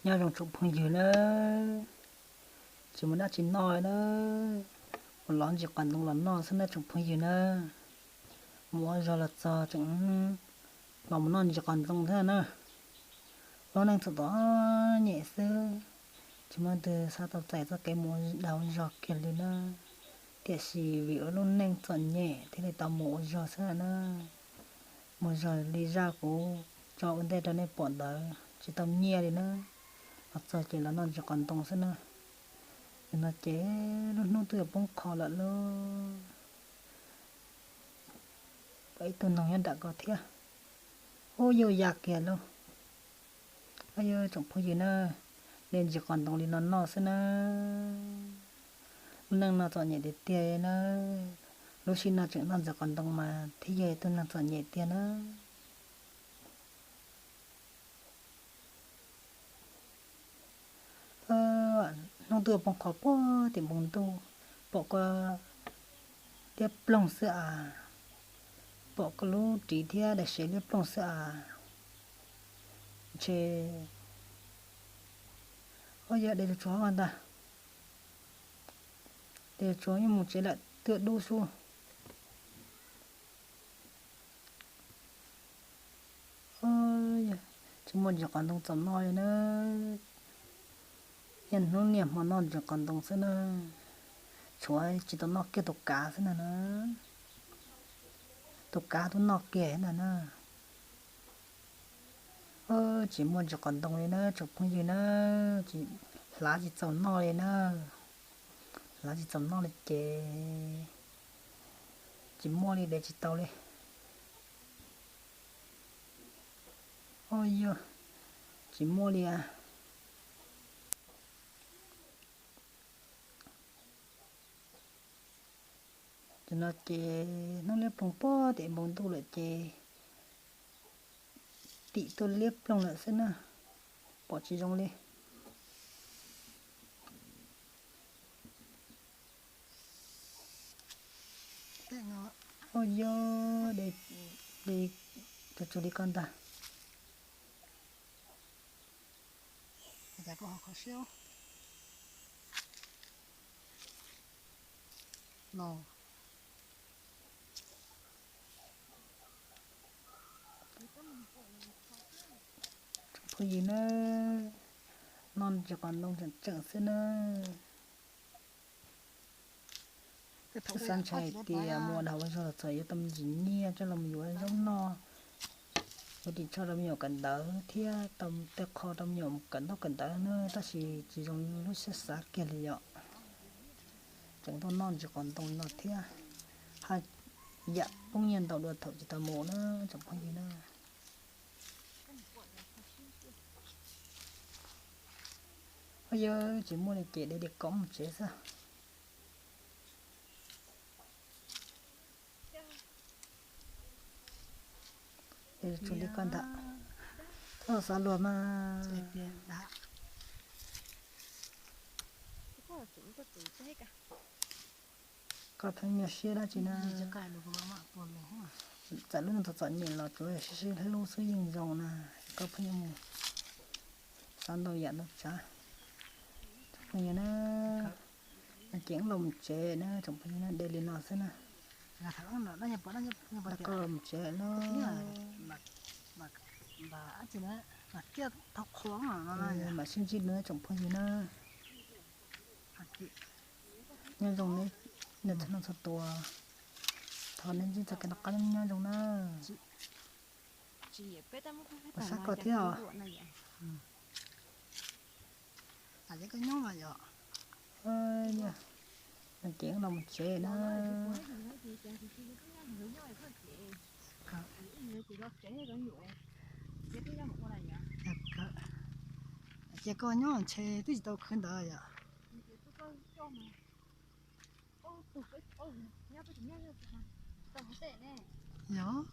Nyob zoo tsoom phooj ywg na, tsis muaj dab tsi noj na, mus lov ntsis qos ntoo los noj xwb na tsoom phooj ywg na. Mus ua zog los txog tseem los mus noj ntsis qos ntoo thiab na. Lub neej txom txom nyem xwb, tsis muaj leej twg xav tau txais txoj kev mus ua dag ua zog kiag li na. Tiam sis vim ua lub neej txom nyem thiaj li tau mus ua zog xwb na. Mus zog li zaj kuv tso ua ntej rau nej pom ntawd tsis tau nyiaj li na, los txog ces los noj ntsis qos ntoo xwb na. Nim no ces lub hnub twb yuav poob qho lawm lauj. Ib tug noog nyob nram ko thiab. Ub, yuj ya kiag lauj. Ub, yuj tsoom phooj ywg na, de ntsis qos ntoo li no noj xwb na. Lub neej no txom nyem tiag tiag na. Lub sij no tseem noj ntsis qos ntoo mas thiaj yog ib tug neeg txom nyem tiag na. Hnub twb poob qho puag tim npoo ntuj, pom koj liab ploog xwb as, pom koj lub ris thiab daim sev liab ploog xwb as. Ntshe, ub, yog de lus tsuas ntag, de lus tsuas yeej mus tsev lawm twb dub sub. Tsis muaj ntsis qos ntoo txaus noj li na. Niaj hnub niaj hmo noj ntsis qos ntoo xwb na. Tshuav tsis tau noj kiag tus kav xwb na na. Tus kav twb noj kiag na na. Tsis muaj ntsis qos ntoo li na tsoom phooj ywg na. Hlav tsis txaus noj li na. Hlav tsis txaus noj li ces tsis muaj li, de tsis tau li. Ub, yuj, tsis muaj li as. Ces no ces hnub liab ploog puag tim npoo ntuj lawm ces tim tuaj liab ploog lawm xwb na, pom tsis zoo li. Ub, yuj, de tsuas tsuas li ko ntag. Tsoom phooj ywg na, noj ntsis qos ntoo tseem tseem xwb na. Twb xav ntshai hais tias mus ua dag ua zog los txog yuav tau me ntsis nyiaj coj los mus yuav zaub noj, yuav ris tsho rau me nyuam kawm ntawv thiab tau tej qho rau me nyuam kawm ntaub kawm ntawv na, tab sis tsis zoo lub siab xav kiag li yom. Tseem tuaj noj ntsis qos ntoo no thiab, haj yam poob nyiaj ntau dua thaum tsis tau mus na tsoom phooj ywg na. Ub, yuj, tsis muaj li ces de li ko mus tsev xwb. Tsuas li ko ntag. Txhob xav luag mas. Koj pheej nyuaj siab dab tsi na? Txawm lub neej txom txom nyem los tsuav siab siab hlub xwb yeej zoo na. Koj pheej yuav mus xav ntau yam ntau tsav. Tsoom phooj ywg na, ces wb los mus tsev na, tsoom phooj ywg na, de li no xwb na. Koj los mus tsev lawm. Mam sib ntsib dua tsoom phooj ywg na. Nyob zoo nej txhua leej txhua tus, thov nej ntsib txoj kev noj qab nyob zoo na. Ua sab koj thiab os. Ces los mus tsev na. Ces koj nyob ntshe twb tsis tau khwv ntawd yom. Yog.